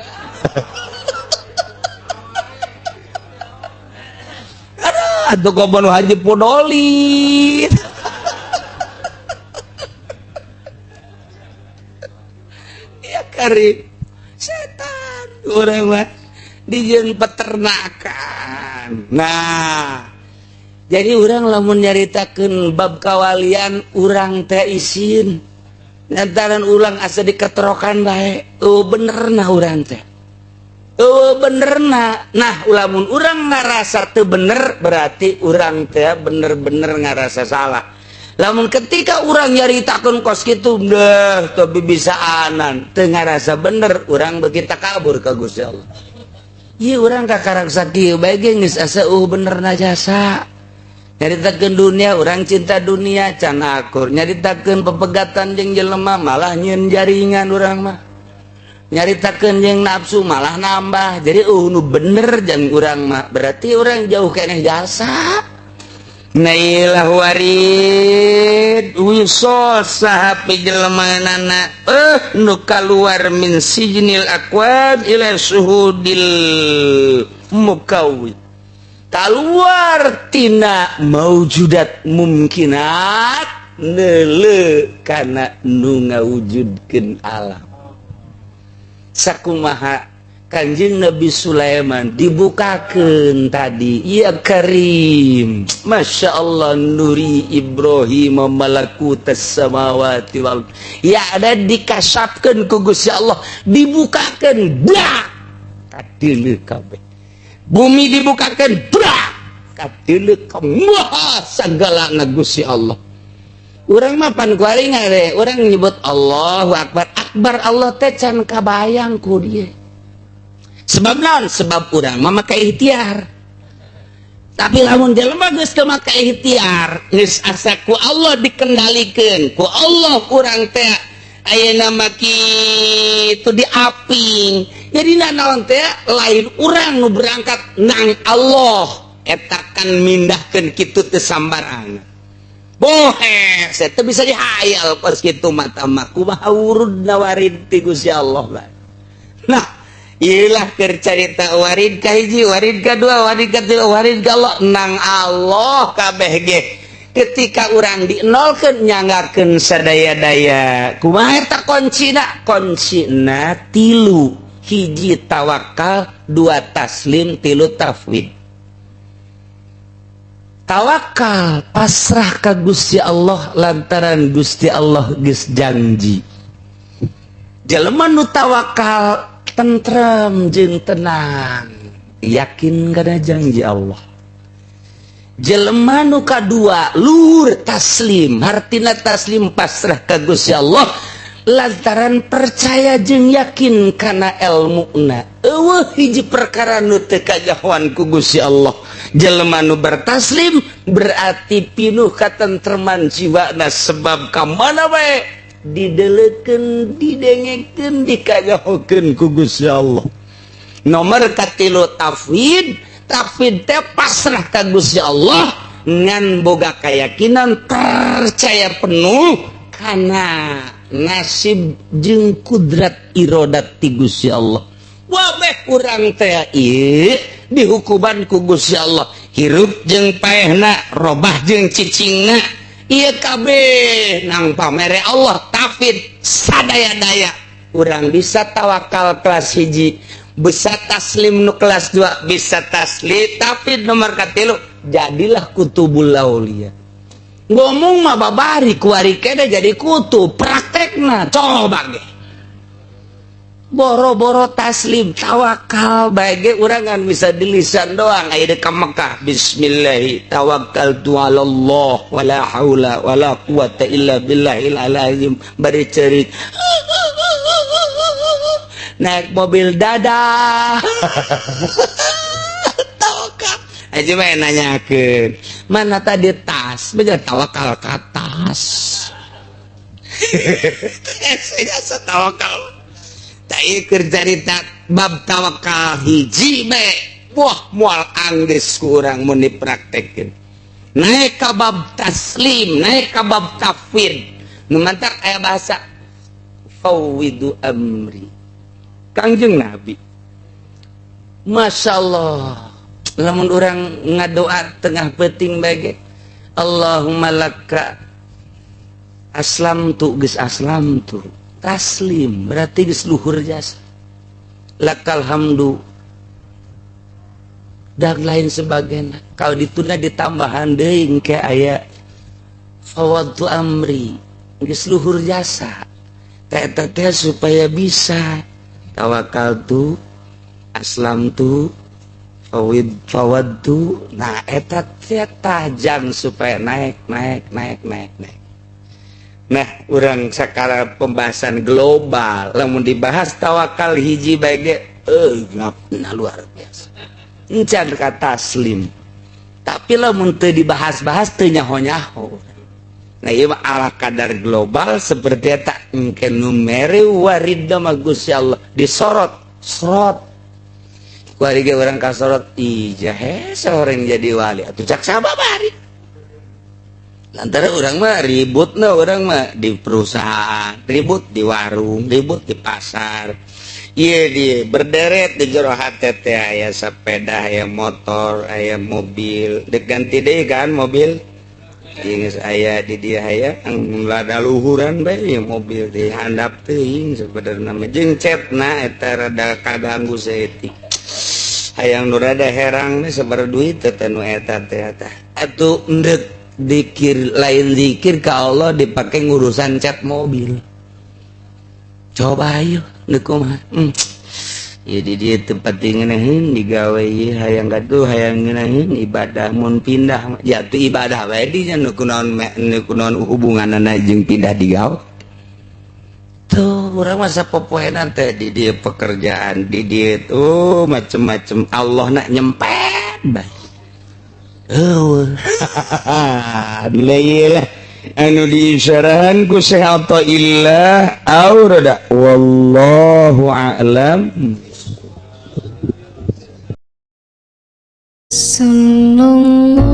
Aduh, atuh komo Haji Pudoli. Ya kari setan urang mah dijieun peternakan. Nah, jadi urang lamun nyaritakeun bab kawalian urang teh isin. Lantaran ulang asa diketerokan bae. Oh bener nah urang teh. Oh bener nah. Nah lamun urang ngarasa teu bener berarti urang teh bener-bener ngarasa salah. Lamun ketika urang nyaritakeun kos kitu deh tapi bisaanan teu ngarasa bener urang beuki takabur ka Gusti Allah. Ieu urang kakarak sakieu bae ge geus asa bener na jasa. Nyaritakeun dunia urang cinta dunia can akur, nyaritakeun pepegatan jeung jelema malah nyieun jaringan urang mah, nyaritakeun jeung nafsu malah nambah. Jadi nu bener jeung urang mah berarti urang jauh keneh jasa. Nailah warid wisol saha pijelmanana nu kaluar min sijnil akwan ila suhudil mukawwid, kaluar tina maujudat mumkinat neuleu kana nu ngawujudkeun alam. Sakumaha Kanjeng Nabi Sulaiman dibukakan tadi, ya Karim, Masya Allah, nuri Ibrahim malakutas samawati wal, ya ada dikasapkeun ku Gusti Allah, dibukakan brak kadeuleu kabeh bumi, dibukakan brak kadeuleu maha sagalana Gusti Allah. Urang mah pan kuari ngare urang nyebut Allahu Akbar, Akbar Allah teh can kabayang ku dia. Sebab naon? Sebab urang mah make ikhtiar. Tapi lamun jelema geus teu make ikhtiar, geus asa ku Allah dikendalikeun ku Allah, urang teh ayeuna mah kitu diaping. Jadi naon teh, lain urang nu berangkat nang Allah eta kan mindahkeun kitu teh sambarangan. Bohe, saya teu bisa dihayal pas kitu mata mah kumaha wurudna warid ti Gusti Allah bae. Nah, ilah keur carita warid ka hiji, warid ka dua, warid ka tilu, warid ka Allah nang Allah kabeh ge. Ketika urang dinolkeun, nyanggakeun sadaya-daya. Kumaha eta kuncina? Kuncina tilu. Hiji tawakal, dua taslim, tilu tafwid. Tawakal pasrah ka Gusti Allah lantaran Gusti Allah geus janji. Jelema nu tawakal tentrem jeung tenang, yakin kana janji Allah. Jelema nu kadua luhur taslim, hartina taslim pasrah ka Gusti Allah lantaran percaya jeung yakin kana elmuna, euweuh hiji perkara nu teu kajahoan ku Gusti Allah. Jelema nu bertaslim berarti pinuh katentreman jiwana, sebab ka mana bae dideleukeun, didengekeun, dikajahokeun ku Gusti Allah. Nomor katilu tafwid. Tafwid teh pasrah ka Gusti Allah ngan boga keyakinan percaya penuh kana nasib jeung kudrat irodat ti Gusti Allah. Wabeh urang teh ieu dihukuman ku Gusti Allah, hirup jeung paehna, robah jeung cicingna, ieu kabeh nang pamere Allah. Tafwid sadaya-daya urang bisa tawakal kelas hiji, bisa taslim nu kelas 2, bisa taslim tafwid nomor katilu, jadilah kutubul aulia. Ngomong mah babari kuari kene jadi kutub, praktekna coba ge boro-boro taslim tawakal bae ge urang kan bisa di lisan doang. Aya ka Mekah, bismillahi tawakkaltu ala Allah wala haula wala quwata illa billahil azim, bari cerik naik mobil, dadah tawakal aja mah. Nanyakeun mana tadi tas, bener tawakal ka tas, saya tawakal. Tak keur carita bab tawakal hiji bae, wah, moal anggeus ku urang mun dipraktekkeun. Naik ka bab taslim, naik ka bab tafwid, nu mantak aya bahasa fawwidu amri. Kangjeng Nabi, Masya Allah, lamun urang ngadoa tengah peuting bae, Allahumma laka aslamtu, geus aslamtu taslim berarti geus luhur jasa, lakal hamdu dan lain sebagainya. Kalau ditunda ditambahan deui engke aya fawwadtu amri, geus luhur jasa. Teh teh supaya bisa tawakal tu, aslam tu, fawid fawadtu. Nah, eta teh tajam supaya naik, naik, naik, naik, naik. Nah, urang sekarang pembahasan global, lamun dibahas tawakal hiji bae ge ngapna luar biasa, encan ka taslim. Tapi lamun teu dibahas-bahas teu nyaho-nyaho. Nah, ieu mah ala kadar global seperti eta. Engke nu mere waridna mah Gusti Allah, disorot sorot kuari ge urang kasorot, ijah hese orang jadi wali atuh cak sababari. Lantaran urang mah ribut na, urang mah di perusahaan ribut, di warung ribut, di pasar. Iya, dia berderet di jero hate teh aya sepeda, aya motor, aya mobil. Dek ganti deui kan mobil. Geus aya di dia, aya lada luhuran bae ieu mobil di handap teuing sebenarnya mah, jeung cetna eta rada kaganggu saeutik. Hayang nu rada herang nih, sabaraha duit teh nu eta teh. Eta atuh endek dikir, lain zikir ke Allah dipakai ngurusan cat mobil. Coba ayo ndek kumaha? Ya, di dia tempat ngeunaheun digawe ieu, hayang gaduh, hayang ngeunaheun ibadah. Mun pindah ya tuh ibadah wae di nya, nu kunaon, nu kunaon hubunganna jeung pindah digawe tuh? Urang masa popoenan teh di dia pekerjaan, di dia tuh macem-macem, Allah nak nyempet bae. Oh, nilai lah anu diisyarahan ku Syekh Athaillah aurada, wallahu a'lam. Sallallahu